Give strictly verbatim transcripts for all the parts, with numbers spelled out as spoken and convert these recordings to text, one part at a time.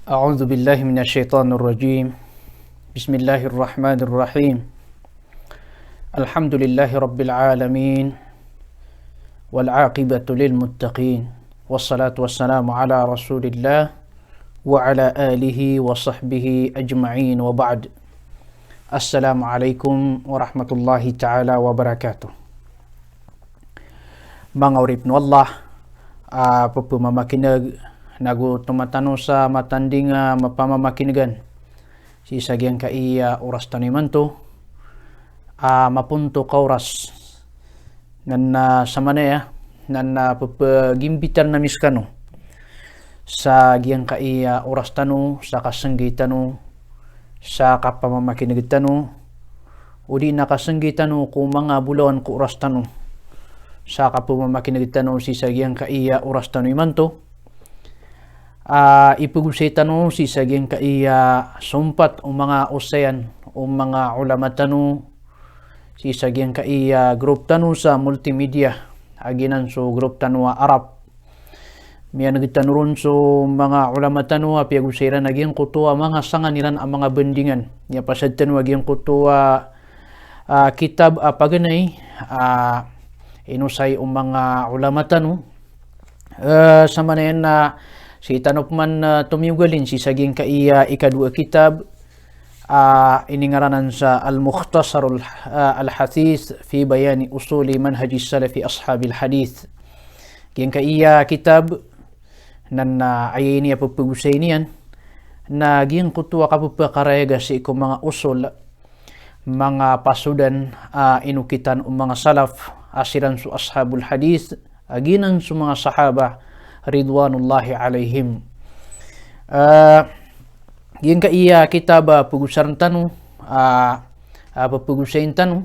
أعوذ بالله من الشيطان الرجيم. بسم الله الرحمن الرحيم. الحمد لله رب العالمين. والعاقبة للمتقين. والصلاة والسلام على رسول الله وعلى آله وصحبه أجمعين وبعد. السلام عليكم ورحمة الله تعالى وبركاته. Manga oripn o Allah a pphamakineg, nago tomatano sa matanding a mapamamakinegan sii sa giyangkaiya oras tano imanto a mapontok a oras. Na, na samanaya, na, na pphagimbitan ami skano sa giyangkaiya oras tano, sa kasnggi tano, sa kapamamakineg tano, odi na kasnggi tano ko manga bolawan ko oras tano, sa kapamamakineg tano sii sa giyangkaiya oras tano imanto. A, ipagosay tano sii sa giyangkaiya sompat o manga osayan o manga olama tano, sii sa giyangkaiya group tano sa multimedia, a giyanan so group tano a Arab. Miyaneg tano ron so manga olama tano a piyagosay iran a giyangkoto a manga sangan iran a manga bandingan. Miyapasad tano a giyangkoto a, a, kitab a paganay a inosay o manga olama tano. E, samanaya na sii tano pman, e, tomiyogalin sii sa giyangkaiya ikadowa a kitab a iningaranan sa Al-Mukhtasarul, e, Al-Hathith fi Bayani Usuli Manhajis Salafi Ashabil Hadith. Giyangkaiya kitab na, na aya ini a pphagosay niyan na giyangkoto a kapphakarayaga sii ko manga usul, manga pasodan a inokitan o manga salaf a siran so ashabul hadith, a giyanan so manga sahaba ridwanullahi alaihim. E, giyangkaiya kitab a pagosarn tano, a, a, pphagosay tano,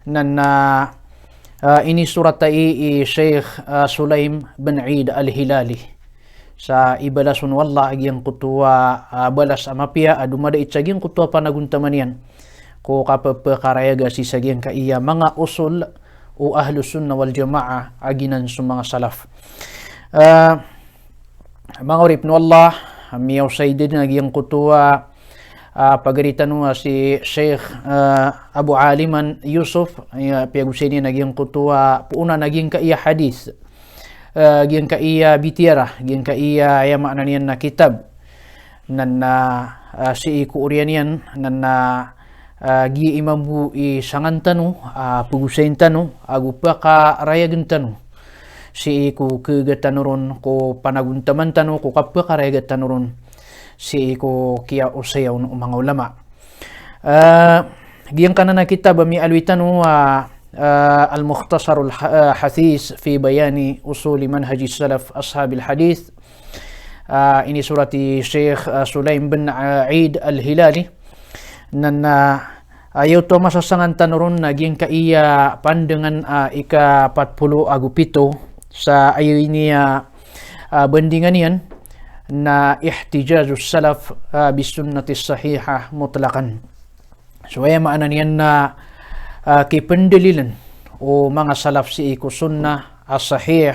na, na, a, inisorat ai i Sheikh, a, Sulaim bin Eid Al-Hilali. Sa ibalas on o Allah a giyangkoto a, a, balas a mapiya a domadait sa giyangkoto a panagontaman iyan ko kapphakarayaga sii sa giyangkaiya manga usul o Ahlus Sunnah wal Jamaah a giyanan so manga salaf. E, manga oripn o Allah, miyaosay dn a giyangkoto a, a, pagari tano a si Sheikh, e, Abu Aliman Yusuf, a piyagosay niyan a giyangkoto a poon a giyangkaiya hadith, e, giyangkaiya bitiyara, giyangkaiya aya maana niyan na kitab. Na, na, a, sii ko oriyan iyan, na, na, a, giya i mambo i sangan tano a pagosayn tano ago pakarayagn tano sii ko khaga tano ron ko panagontaman tano ko kapakarayaga tano ron sii ko kiyaosaya on o manga olama. A, giyangkanan a kitab a miyaaloy tano a, a, Al-Mukhtasarul Ha-, a, Hathith fi Bayani Usuli Manhajis Salaf Ashabil Hadith. A, inisorat i Sheikh, a, Sulaim bin, a, Eid Al-Hilali. Na, na, a, aya oto a masasangan tano ron na giyangkaiya pandangan a ikapat polo ago pito sa aya ini a, a, bandingan iyan na ihtijazus salaf, a, bis sunnatis sahihah mutlaqan. So aya maana niyan na, a, kipndaliln o manga salaf sii ko sunnah a sahih,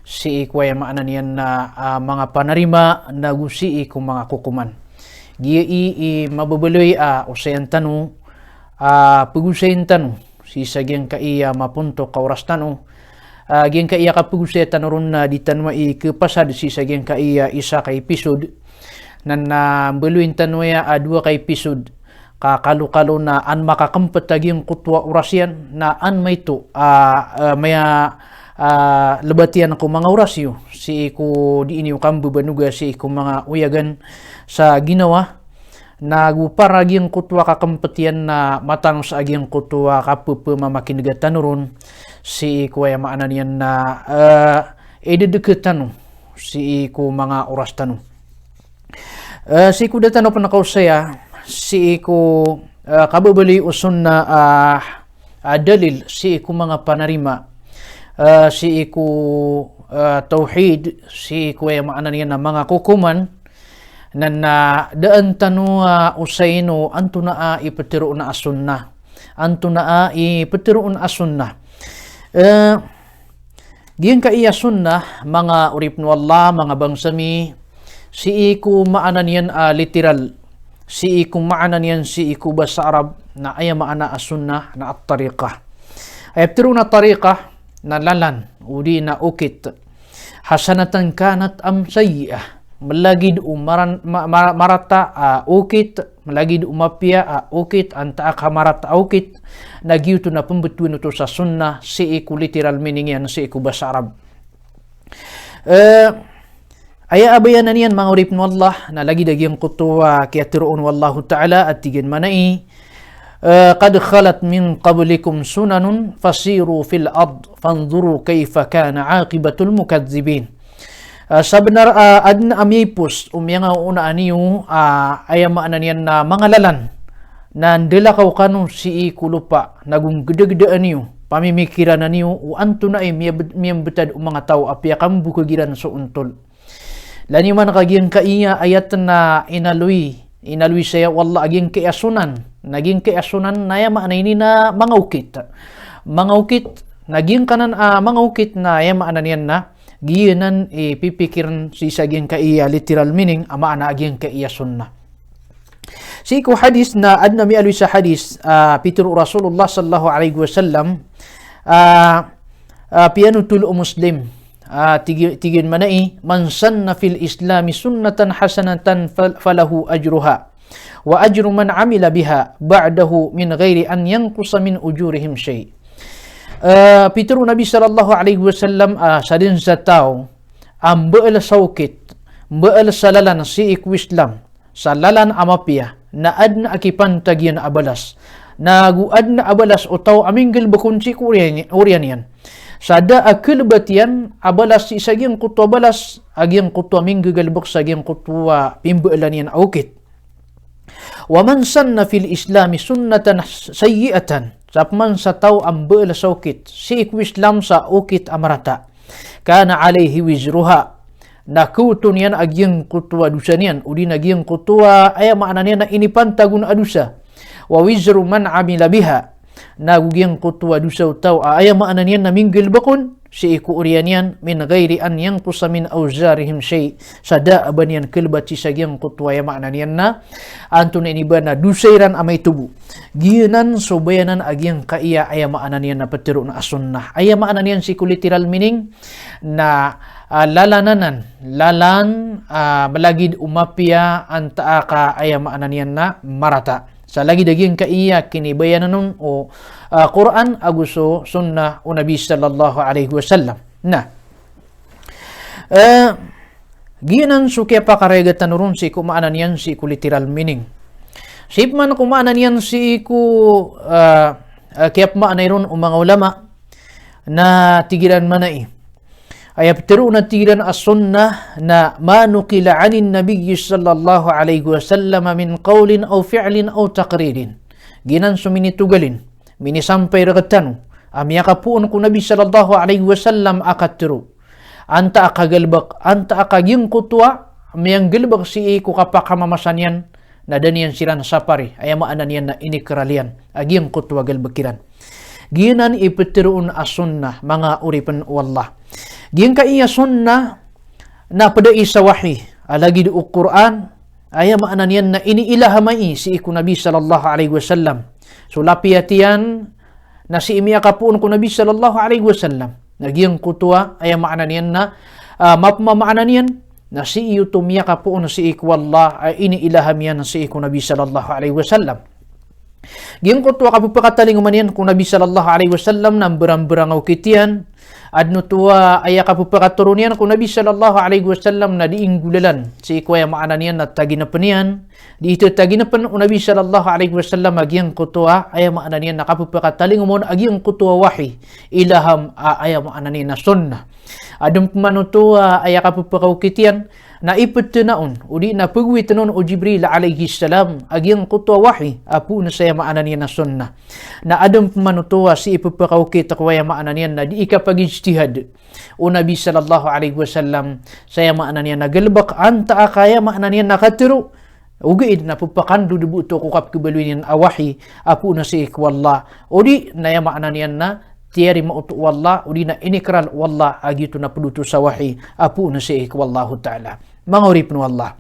sii ko aya maana niyan na, a, manga panarima, nago sii ko manga kokoman. Giya i, i mababaloy a osayan tano, a, pagosayn tano sii sa giyangkaiya mapontok a oras tano. A, giyangkaiya kapagosaya tano ron na di tano i khapasad sii sa giyangkaiya isa ka episode. Na, na mbaloyn tano aya a dowa ka episode. Ka kalokalo na an makakmpet a giyangkoto a oras iyan, na an maito a, a, maya, a, lebat iyan ko manga oras iyo sii ko dii niyo kambabanoga sii ko manga oyagan sa ginawa. Nago para giyangkoto a kakmpet iyan na matanos a giyangkoto a kapepemamakinega tano ron sii ko aya maana niyan na, a, idedeke tano sii ko manga oras tano. A, sii ko da tano pn kaosaya sii ko, a, kababaloy o sunnah, a, a, dalil sii ko manga panarima, a, sii ko, a, tawhid, sii ko aya maana niyan na manga kokoman, na, na daan tano a osayin o antonaa i ptharoon a sunnah. Antonaa i ptharoon a sunnah. A, giyangkaiya sunnah, manga oripn o Allah, manga bangsa mi, sii ko maana niyan a literal, sii ko maana niyan sii ko basa Arab, na aya maana a sunnah na at-tariqah. Aya pitharo on a tariqah na lalan, odi na okit. Hasanatan kanat am sayyi'ah. Malagid o maran-, ma-, ma-, marata a okit, malagid o mapiya a okit, antaa ka marata a okit, na giyoto na pembetowan oto sa sunnah, sii ko literal meaning iyan, sii ko basa Arab. Eh, aya abayanan iyan manga oripen o Allah, na lagid a giyangkoto a kiyatharo on o Allahu Ta'ala, a tig iyan manaya, eh, "Qad khalat min qablikum sunanun fasiru fil ard fanzuru kayfa kana aqibatul mukadhdhibin." Eh, sabenar, eh, aden a miyaipos o miyangaoona niyo, eh, aya maana niyan na manga lalan, na ndelakaw kano sii ko lopa, nago nggedagedaan iyo, pamimikiran iyo o antonaa i miyab-, miyambetad o manga taw a piyakambokhag iran so ontol. Laniyo man ka giyangkaya ayat na inaloy, inaloy saya o Allah a giyangkaya sunan, na giyangkaya sunan na aya maana ini na manga okit. Manga okit, na giyangkanan a manga okit na aya maana niyan na giyanan i pipikiren sii sa giyangkaya literal meaning a maana a giyangkaya sunnah. Sii ko hadis na aden a miyaaloy sa hadis, ah, pitharo o Rasulullah sallallahu alaihi wasallam, ah, ah, piyanothol o Muslim, ah, tig i-, tig iyan manaya, "Man sanna fil Islami sunnatan hasanatan fal-, falahu ajruha, wa ajru man amila biha ba'dahu min ghairi an yanqusa min ujurihim syai'." Ah, pitharo o Nabi sallallahu alaihi wasallam, ah, sadn sa taw a mbaal sa okit, mbaal sa lalan sii ko Islam, sa lalan a mapiya, na aden a kipantag iyan a balas. Nago aden a balas o taw a minggalbk on sii ko oriyan, oriyan iyan. Sa da a kalbat iyan a balas sii sa giyangkoto a balas a giyangkoto a minggagalbk sa giyangkoto a pimbaalan iyan a okit. "Wa man sanna fil Islami sunnatan sayyi'atan." Sa pman sa taw a mbaal sa okit sii ko Islam sa okit a marata. "Kana alaihi wizruha." Na kaoto niyan a giyangkoto a dosa niyan, odi na giyangkoto a aya maana niyan na inipantag on a dosa. "Wa wizru man amila biha." Nago giyangkoto a dosa o taw a aya maana niyan na minggalbk on sii ko oriyan iyan, "min ghairi an yanqusa min awzarihim syai'." Sa da a ba niyan kalbat sii sa giyangkoto a aya maana niyan na antonaa ini ba na dosa iran a maito bo. Giyanan so bayanan a giyangkaya aya maana niyan na ptharoon a sunnah. Aya maana niyan sii ko literal meaning na, ah, lalan anan, lalan, ah, malagid o mapiya antaa ka aya maana niyan na marata. Sa lagid a giyangkaya kinibayanan on o, ah, Qur'an ago so sunnah o Nabi sallallahu alaihi wasallam. Na, eh, giyanan so kiyapakarayaga tano ron sii ko maana niyan sii ko literal meaning. Sii pman ko maana niyan sii ko, ah, ah, kiyapmaanai ron o manga ulama na tig iran manaya, aya ptharoon a tig iran a sunnah na ma nuqila anin Nabiyyi sallallahu alaihi wasallam min qawlin aw fi'lin aw taqririn. Giyanan so minitogalin, minisampay rktano a miyakapoon ko Nabi sallallahu alaihi wasallam a katharo, antaa ka galbk, antaa ka giyangkoto a miyanggalbk sii ko kapakamamasa niyan, na da niyan siran sapari, aya maana niyan na inikral iyan a giyangkoto a galbk iran. Giyanan i ptharoon a sunnah, manga oripen o Allah. Giyangkaya sunnah na pd aya sa wahi, a lagid o Qur'an, aya maana niyan na iniilhamai sii ko Nabi sallallahu alaihi wasallam. So lapiyat iyan na sii miyakapoon ko Nabi sallallahu alaihi wasallam. Na giyangkoto a aya maana niyan na, ah, mapmamaana niyan na sii oto miyakapoon sii ko Allah a iniilham iyan sii ko Nabi sallallahu alaihi wasallam. Giyangkoto a kapphakatalingoma niyan ko Nabi sallallahu alaihi wasallam na mbarangbarang a okit iyan. Adn oto a aya kapphakatoro niyan ko Nabi sallallahu alaihi wasallam na dii nggolalan sii ko aya maana niyan na taginpn iyan. Dii tataginpn o Nabi sallallahu alaihi wasallam a giyangkoto a aya maana niyan na kapphakatalingoma on a giyangkoto a wahi, ilham a aya maana niyan na sunnah. Adn pman oto a aya kapphakaokit iyan na iptna on, odi na pgowitn on o Jibril alaihis salam a giyangkoto a wahi a poon sa aya maana niyan na sunnah. Na adn pman oto a sii pphakaokit ko aya maana niyan na dii kapagijtihad o Nabi sallallahu alaihi wasallam sa aya maana niyan na galbk antaa ka aya maana niyan na katharo, ogaid na pphakandod bo oto ko kapkhabaloy niyan a wahi a poon sii ko Allah, odi na aya maana niyan na tiyarima oto o Allah, odi na inikral o Allah a giyoto na pd oto sa wahi a poon sii ko Allahu Ta'ala. Manga oripn o Allah.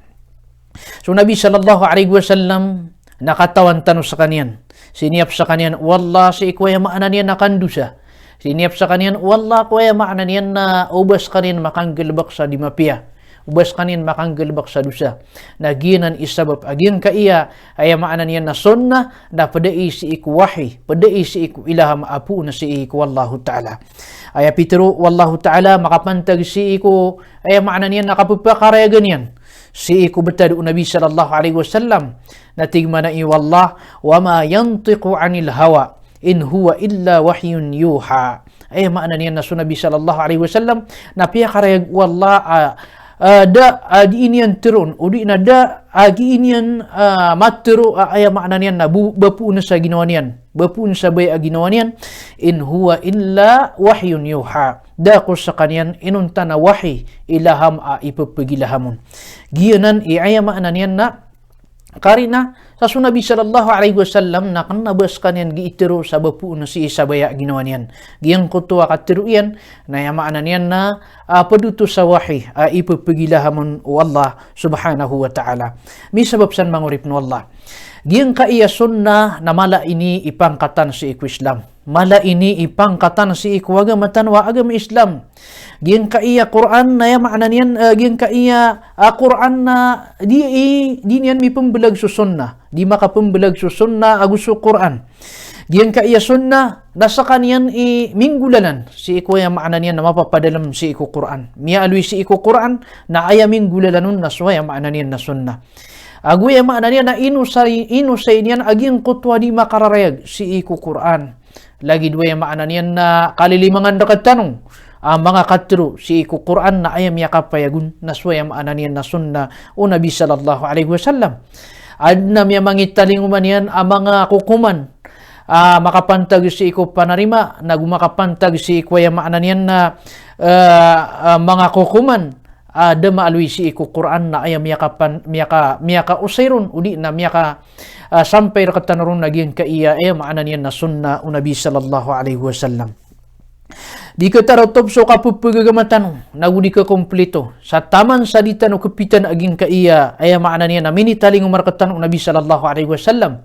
So Nabi sallallahu alaihi wasallam na katawan tano skaniyan. Siniyap skaniyan o Allah sii ko aya maana niyan na kandosa. Siniyap skaniyan o Allah ko aya maana niyan na oba skaniyan makanggalbk sa di mapiya. Oba skaniyan makanggalbk sa dosa. Na giyanan i sabap a giyangkaiya aya maana niyan na sunnah na pd i sii ko wahi, pd i sii ko ilham a poon sii ko Allahu Ta'ala. Aya pitharo o Allahu Ta'ala makapantag sii ko aya maana niyan na kapphakarayagan iyan sii ko btad o Nabi sallallahu alaihi wasallam. Na tig mambo o Allah, "Wa ma yantiqu anil hawa, in huwa illa wahyun yuha." Aya maana niyan na so Nabi sallallahu alaihi wasallam na piyakarayag o Allah, ah, ah, da a gii niyan tharoon, odi na da a gii niyan, ah, matharo, ah, aya maana niyan na bo-, ba poon sa ginawa niyan, ba poon sa baya a ginawa niyan, in huwa illa wahyun yuha. Da ko skaniyan inonta na wahi, ilham a ipphagilham on. Giyanan i aya maana niyan na karina sa so Nabi sallallahu alaihi wasallam na kna ba skaniyan gii tharo sa ba poon sii sa baya a ginawa niyan. Giyangkoto a katharo iyan na aya maana niyan na, ah, pd oto sa wahi a ipphagilham on o Allah subhanahu wa ta'ala. Misabap san manga oripn o Allah. Giyangkaiya sunnah na mala ini i pangkatan sii ko Islam. Mala ini i pangkatan sii ko agama tano a agama Islam. Giyangkaiya Qur'an na aya maana niyan, eh, giyangkaiya, ah, Qur'an na di, i, di niyan mipmbalag so sunnah. Di makapmbalag so sunnah ago so Qur'an. Giyangkaiya sunnah na skaniyan i minggolalan sii ko aya maana niyan na mapapadalm sii ko Qur'an. Miyaaloy sii ko Qur'an na aya minggolalan on na so aya maana niyan na sunnah. Ago aya maana niyan na inosay, inosay niyan a giyangkoto a di makararayag sii ko Qur'an. Lagid o aya maana niyan na kalilimangan rktano a manga katharo sii ko Qur'an na aya miyakapayag on na so aya maana niyan na sunnah o Nabi sallallahu alaihi wasallam. Adn a miyamangitalingoma niyan a manga kokoman a makapantag sii ko panarima, nago makapantag sii ko aya maana niyan na, eh, eh, manga kokoman a da maaloy sii ko Qur'an na aya miyakapan-, miyaka-, miyakaosay ron, odi na miyaka, ah, sampay rktano ron na giyangkaiya aya maana niyan na sunnah o Nabi sallallahu alaihi wasallam. Di khatarotop so kapphagagama tano, nago di khakomplito, sa taman sa di tano khapitan a giyangkaiya aya maana niyan na minitalingoma rktano o Nabi sallallahu alaihi wasallam.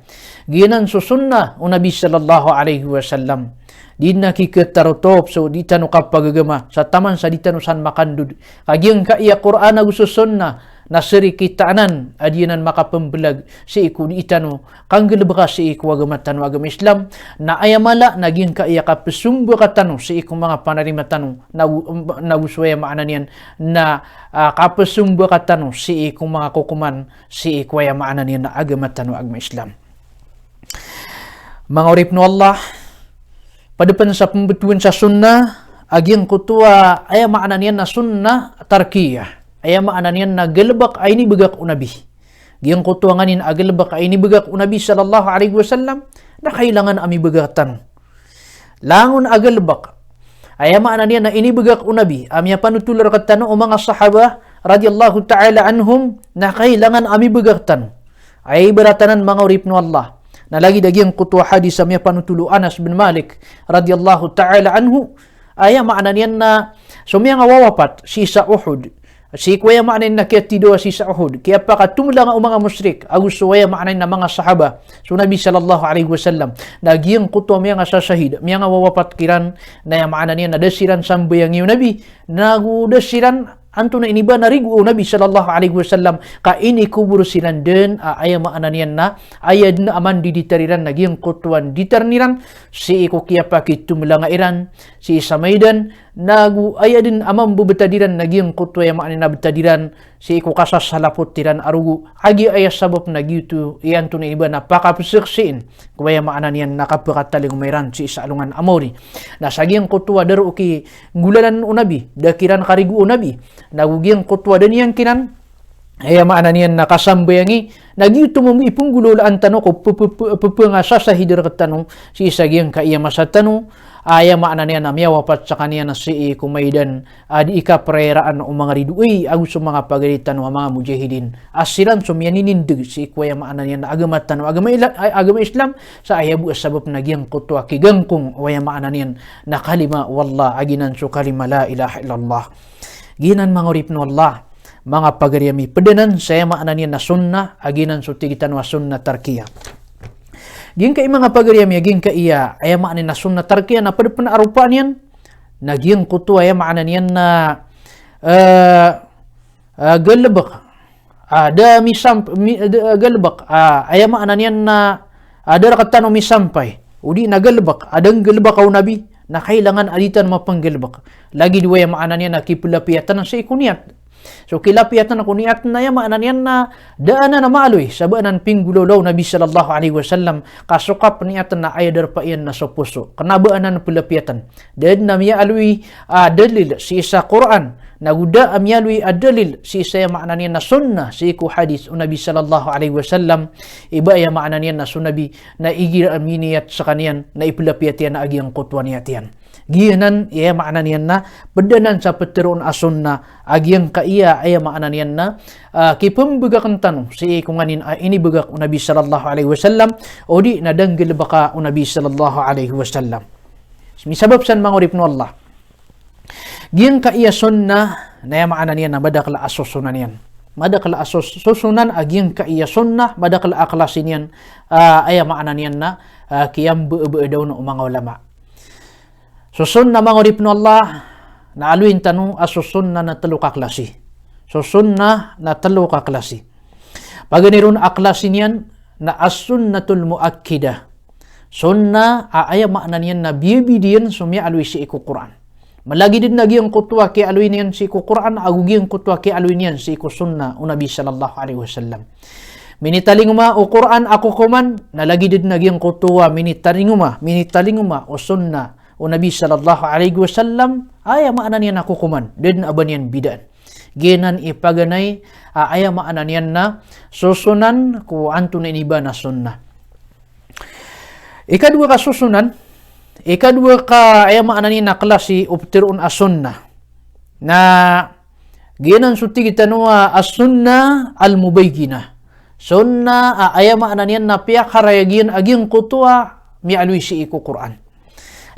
Giyanan so sunnah o Nabi sallallahu alaihi wasallam. Di na kikhatarotop so di tano kapagagama, sa taman sa di tano san makandod. Ka giyangkaiya Qur'an ago so sunnah, na sii rktano anan a di anan makapmbalag sii ko di tano kanggalbka sii ko agama tano a agama Islam, na aya mala na giyangkaiya kapsomba rktano sii ko manga panarima tano, nago, nago so aya maana niyan na, ah, kapsomba rktano sii ko manga kokoman sii ko aya maana niyan na agama tano a agama Islam. Manga oripn o Allah, pd pn sa pmbtowan sa sunnah a giyangkoto a aya maana niyan na sunnah tarkiyah. Aya maana niyan na galbk a inibgak o Nabi. Giyangkoto a nganin a galbk a inibgak o Nabi sallallahu alaihi wasallam na kailangan a mibgak tano. Langon a galbk, aya maana niyan na inibgak o Nabi a miyapanotol rktano o manga sahaba radiyallahu ta'ala anhum na kailangan a mibgak tano. Aya ibarat anan manga oripn o Allah na lagid a giyangkoto a hadis a miyapanotol o Anas bin Malik radiyallahu ta'ala anhu, aya maana niyan na so miyanga wawapat sii sa Uhud, sii ko aya maana niyan na kiyatidawa sii sa Uhud, kiyapakatomlanga o manga mushrik ago so aya maana niyan na manga sahaba so Nabi sallallahu alaihi wasallam, na giyangkoto a miyanga sasahid, miyanga wawapat kiran, na aya maana niyan na da siran sambayangi o Nabi, nago da siran antonaa ini ba na rigo o Nabi sallallahu alaihi wasallam, ka inikobor siran dn a aya maana niyan na aya dn a mandiditar iran na giyangkoto a nditar iran sii ko kiyapakitomlanga iran sii sa Maidan, nago aya dn a mambobtad iran na giyangkoto a aya maana niyan na btad iran sii ko kasasalapot iran a rogo, a giya aya sabap na giyoto i antonaa ini ba na pakapsksiin ko aya maana niyan na kapakatalingoma iran sii sa alongan a maori. Na sa giyangkoto a da roo kinggolalan o Nabi, da kiran karigo o Nabi, nago giyangkoto a da niyan kiran, aya maana niyan na kasambayangi, na giyoto mambo i pnggolawlaan tano ko p-, p-, p-, p-, pngasasahid rktano sii sa giyangkaiya masa tano, aya maana niyan na miyawapat skaniyan sii ko Maidan a di ikaprayaraan o manga ridoay ago so manga pagari tano a manga mujahidin a siran so miyaninindg sii ko aya maana niyan na agama tano a agama ila-, a-, agama Islam, sa aya bo a sabap na giyangkoto a kigangkong o aya maana niyan na kalima o Allah a giyanan so kalima la ilaha illallah. Giyanan manga oripn o Allah. Manga pagari ami, pd anan sa aya maana niyan na sunnah, a giyanan so tig tano a sunnah tarkiyah. Giyangkai manga pagari ami, a giyangkai a aya maana niyan na sunnah tarkiyah na pd pn a ropaan iyan na giyangkoto a aya maana niyan na, eh, eh, galbk. Ah, da misamp-, mi-, da, galbk. Ah, aya maana niyan na, ah, da rktano misampay. O di na galbk, a da nggalbka o Nabi, na kailangan a di tano mapnggalbk. Lagid o aya maana niyan na kiplapiyatan sii ko niyat. So kilapiyatan ko niyat na aya maana niyan na da anan a maaloy sa ba anan pinggolawla o Nabi sallallahu alaihi wasallam, ka so kapniyat na aya darpa iyan na so poso. Kna ba anan plapiyatan. Da dn a miyaaloy a dalil sii sa Qur'an, nago da a miyaaloy a dalil sii sa aya maana niyan na sunnah, sii ko hadith o Nabi sallallahu alaihi wasallam, i ba aya maana niyan na so Nabi, na igira a miniyat skaniyan, na iplapiyat iyan a giyangkoto a niyat iyan. Giyanan i aya maana niyan na pd anan sa ptharoon a sunnah, a giyangkai a aya maana niyan na, ah, kipmbgakn tano sii ko nganin a inibgak o Nabi sallallahu alaihi wasallam, o di na da nggalbka o Nabi sallallahu alaihi wasallam. Misabap san manga oripn o Allah. Giyangkai a sunnah, na aya maana niyan na madakl a sosonan iyan. Madakl a sos-, sosonan a giyangkai a sunnah, madakl a klasi niyan, ah, aya maana niyan na, ah, kiyambabaa dawn o manga ulama. So sunnah manga oripn o Allah, na aloyin tano a so sunnah na tlo ka klasi. So sunnah na tlo ka klasi. Paganay ron a klasi niyan na as-sunnatul muakkidah. Sunnah a aya maana niyan na biyabid iyan so miyaaloy sii ko Qur'an. Malagid dn a giyangkoto a kiyaaloy niyan sii ko Qur'an, ago giyangkoto a kiyaaloy niyan sii ko sunnah o Nabi sallallahu alaihi wasallam. Minitalingoma o Qur'an a kokoman, na lagid dn a giyangkoto a minitalingoma, minitalingoma o sunnah o Nabi sallallahu alaihi wasallam, aya maana niyan a kokoman, da dn a ba niyan bidaan. Giyanan i paganay, a, aya maana niyan na sosonan ko antonaa i ba na sunnah. Ikadowa ka sosonan, ikadowa ka aya maana niyan na klasi o ptharoon a sunnah. Na giyanan so tig tano a as-sunnah al-mubayyinah. Sunnah a aya maana niyan na piyakarayag iyan a giyangkoto a miyaaloy sii ko Qur'an.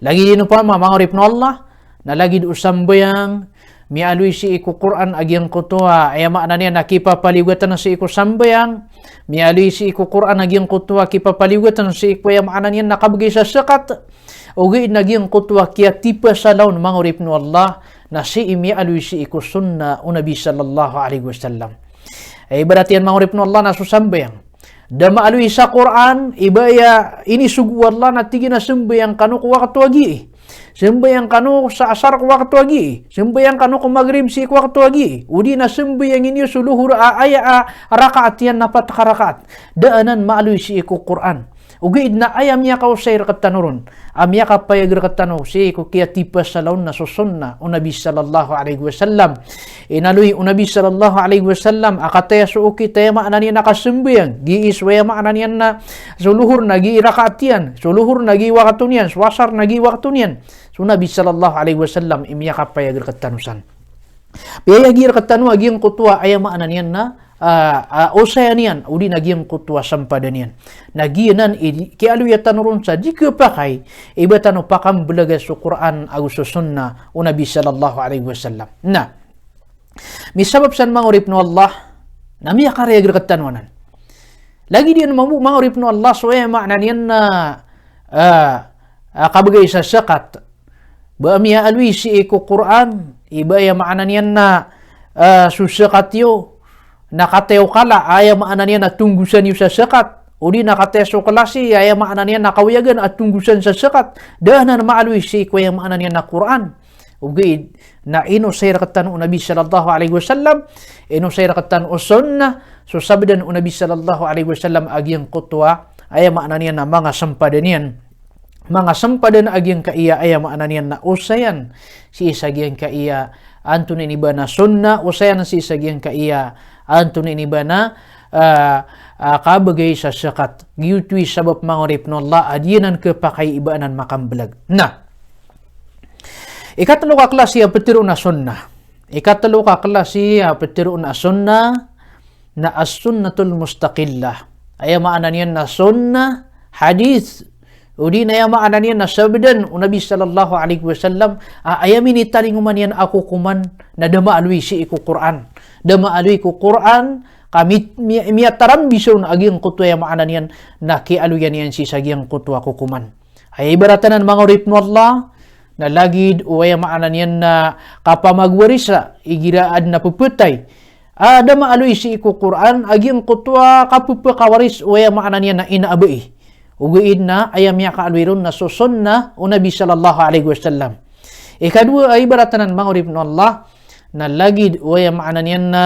Lagid ino pman manga oripn o Allah, na lagid o sambayang, miyaaloy sii ko Qur'an a giyangkoto a, aya maana niyan na kipapaliyogatn sii ko sambayang, miyaaloy sii ko Qur'an a giyangkoto a kipapaliyogatn sii ko aya maana niyan na kabgay sa zakat, ogaid na giyangkoto a kiyatipasala on manga oripn o Allah, na sii miyaaloy sii ko sunnah o Nabi sallallahu alaihi wasallam. Ibarat iyan manga oripn o Allah na so sambayang. Da maaloy sa Qur'an, i ba aya inisogo o Allah na tig iyan a sambayang kano ko wakto a gii. Sambayang kano sa asar ko wakto a gii. Sambayang kano ko magrib sii ko wakto a gii. O di na sambayangin iyo so lohor a aya a rakaat iyan na pat ka rakaat. Da anan maaloy sii ko Qur'an. Ogaid na aya miyakaosay rktano ron a miyakapayag rktano sii ko kiyatipasala on na so sunnah o Nabi sallallahu alaihi wasallam. Inaloy o Nabi sallallahu alaihi wasallam a kataya so okit a aya maana niyan na kasambayang, gii so aya maana niyan na so lohor na gii rakaat iyan, so lohor na gii wakto niyan, so asar na gii wakto niyan. So Nabi sallallahu alaihi wasallam i miyakapayag rktano san. Piyayagi rktano a giyangkoto a aya maana niyan na, ah, ah, osayan iyan, o di na giyangkoto a sampadan iyan. Na giyanan i kiyaaloya tano ron sa di khapakay i ba tano pakamblaga so Qur'an ago so sunnah o Nabi sallallahu alaihi wasallam. Na misabap san manga oripn o Allah, na miyakarayag rktano anan. Lagid iyan mambo manga oripn o Allah, so aya maana niyan na, ah, ah, kabgay sa zakat. Ba miyaaloy sii ko Qur'an, i ba aya maana niyan na, ah, so zakat iyo, na kataya o kala, aya maana niyan na tonggosan iyo sa zakat. O di na kataya so klasi, aya maana niyan na kawiyagan a tonggosan sa zakat. Da anan maaloy sii ko aya maana niyan na Qur'an. Ogaid na inosay rktano o Nabi sallallahu alaihi wasallam, inosay rktano o sunnah, so sabdan o Nabi sallallahu alaihi wasallam a giyangkoto a, aya maana niyan na manga sampadan iyan. Manga sampadan a giyangkaya, aya maana niyan na osayan sii sa giyangkaya antonaa i ba na sunnah, osayan sii sa giyangkaya antonaa i ba na, ah, ah, kabgay sa zakat. Giyoto i sabap manga oripn o Allah a di anan khapakay i ba anan makamblag. Na ikatlo ka klasi a ptharoon a sunnah. Ikatlo ka klasi a ptharoon a sunnah na as-sunnatul mustaqillah. Aya maana niyan na sunnah, hadith, o di na aya maana niyan na sabdan o Nabi sallallahu alaihi wasallam, a, aya minitalingoma niyan a kokoman na da maaloy sii ko Qur'an. Da maaloy ko Qur'an, ka mi-, mi-, miyatarambis on a giyangkoto a aya maana niyan na kiyaaloyan iyan sii sa giyangkoto a kokoman. Aya ibarat anan manga oripen o Allah, na lagid o aya maana niyan na kapamagwarisa igira aden a pepetay a da maaloy sii ko Qur'an a giyangkoto a kapepekawaris o aya maana niyan na ina a bai. Ogaid na aya miyakaaloy ron na so sunnah o Nabi sallallahu alaihi wasallam. Ikadowa a ibarat anan manga oripen o Allah, na lagid o aya maana niyan na,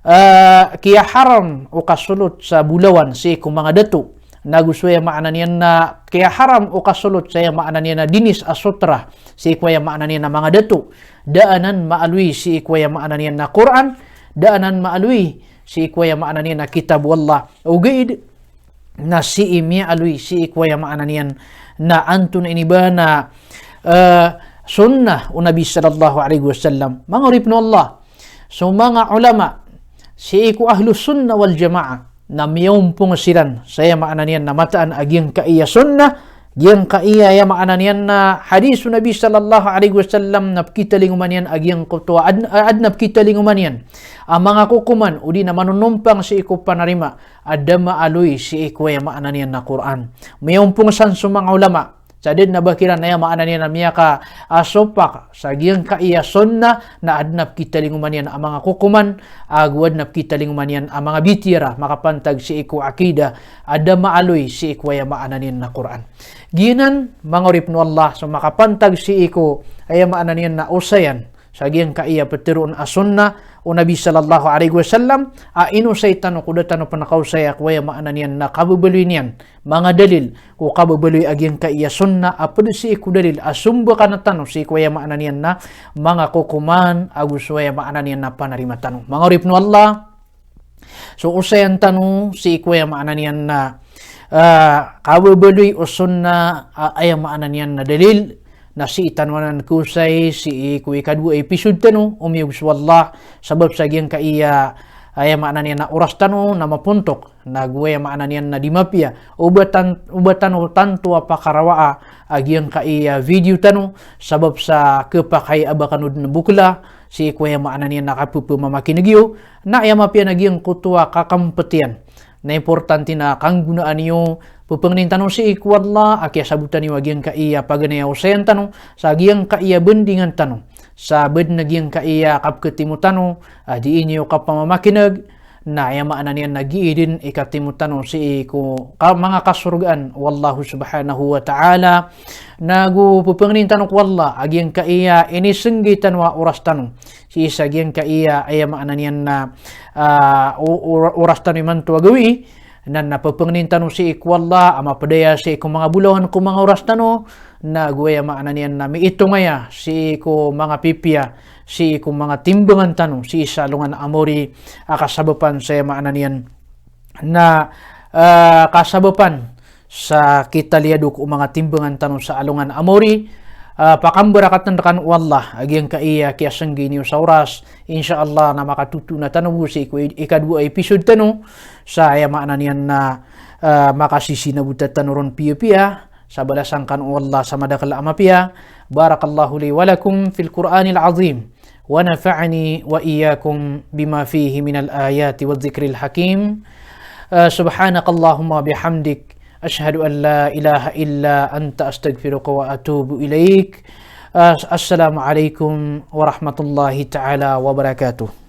ah, kiyaharam o kasolot sa bolawan sii ko manga dato. Nago so aya maana niyan na kiyaharam o kasolot sa aya maana niyan na dinis a sotra sii ko aya maana niyan na manga dato. Da anan maaloy sii ko aya maana niyan na Qur'an, da anan maaloy sii ko aya maana niyan na kitab o Allah. Ogaid na sii miyaaloy sii ko aya maana niyan na antonaa ini ba na, eh, sunnah o Nabi sallallahu alaihi wasallam. Manga oripen o Allah, so manga ulama sii ko Ahlus Sunnah wal Jamaah na miyaompong siran sa aya maana niyan na mataan a giyangkaya sunnah, giyangkaya aya maana niyan na hadis o Nabi sallallahu alaihi wasallam na pekitalingoman iyan a giyangkoto a aden, aden a pekitalingoman iyan a manga kokoman odi na manonompang sii ko panarima a da maaloy sii ko aya maana niyan na Qur'an. Miyaompong san so manga ulama. Sa da den a ba kiran aya maana niyan na miyaka, ah, sopak sa giyangkaya sunnah na aden a pekitalingoman iyan a manga kokoman, ago aden a pekitalingoman iyan a manga bitiyara makapantag sii ko aqidah a da maaloy sii ko aya maana niyan na Qur'an. Giyanan manga oripen o Allah, so makapantag sii ko aya maana niyan na osayan sa giyangkaya peteroon a sunnah o Nabi sallallahu alaihi wasallam, a inosay tano ko da tano pen kaosaya ko aya maana niyan na kababaloy niyan manga dalil ko kababaloy a giyangkaya sunnah a ped sii ko dalil a sombakan tano sii ko aya maana niyan na manga kokoman ago so aya maana niyan na panarima tano. Manga oripen o Allah, so osayan tano sii ko aya maana niyan na, ah, kababaloy o sunnah, ah, aya maana niyan na dalil, na sii tano anan kaosay sii ko ikadowa a episode tano, o miyog so Allah, sabap sa giyangkaya, aya maana niyan na oras tano na mapontok, nago aya maana niyan na di mapiya o ba tan-, o ba tano tanto a pakarawaa a giyangkaya video tano, sabap sa kepakay a ba kano den bokla sii ko aya maana niyan na kapepemakineg iyo, na aya mapiya na giyangkoto a kakempet iyan. Na importante na kanggonaan iyo, pepengnin tano sii ko Allah a kiyasabotan iyo a giyangkaya paganay a osayan tano sa giyangkaya bendingan tano sa bed na giyangkaya kapeketimo tano a dii niyo kapamamakineg, na aya maana niyan na giiden i katimo tano sii ko ka-, manga kasorgaan o Allahu subhanahu wa ta'ala. Nago pepengnin tano ko Allah a giyangkaya inisenggi tano a oras tano sii sa giyangkaya, aya maana niyan na, ah, o-, o-, oras tano imanto a gawii, na, na pepengnin tano sii ko Allah a mapedaya sii ko manga bolawan ko manga oras tano, nago aya maana niyan na miitong aya sii ko manga pipiya, sii ko manga timbangan tano sii sa alongan a maori, a kasabapan sa aya maana niyan na, ah, kasabapan sa kitaliyadok o manga timbangan tano sa alongan a maori. Ah, pakambarakaten rekano o Allah a giyangkaya kiyasenggi niyo sa oras. Insha Allah na makatotoon tano bo sii ko i-, ikadowa a episode tano sa aya maana niyan na, ah, makasisinabota tano ron piyapiya. Sa balasan kano o Allah sa madakel a mapiya. Barakallahu li wa lakum fil Qur'anil azim, wa nafa'ani wa iyyakum bima fihi minal ayati wadh dhikril hakim. Ah, subhanakallahumma wa bihamdik, ashhadu an la ilaha illa anta, astaghfiruka wa atubu ilaik. Ah, assalamu alaikum warahmatullahi ta'ala wabarakatuh.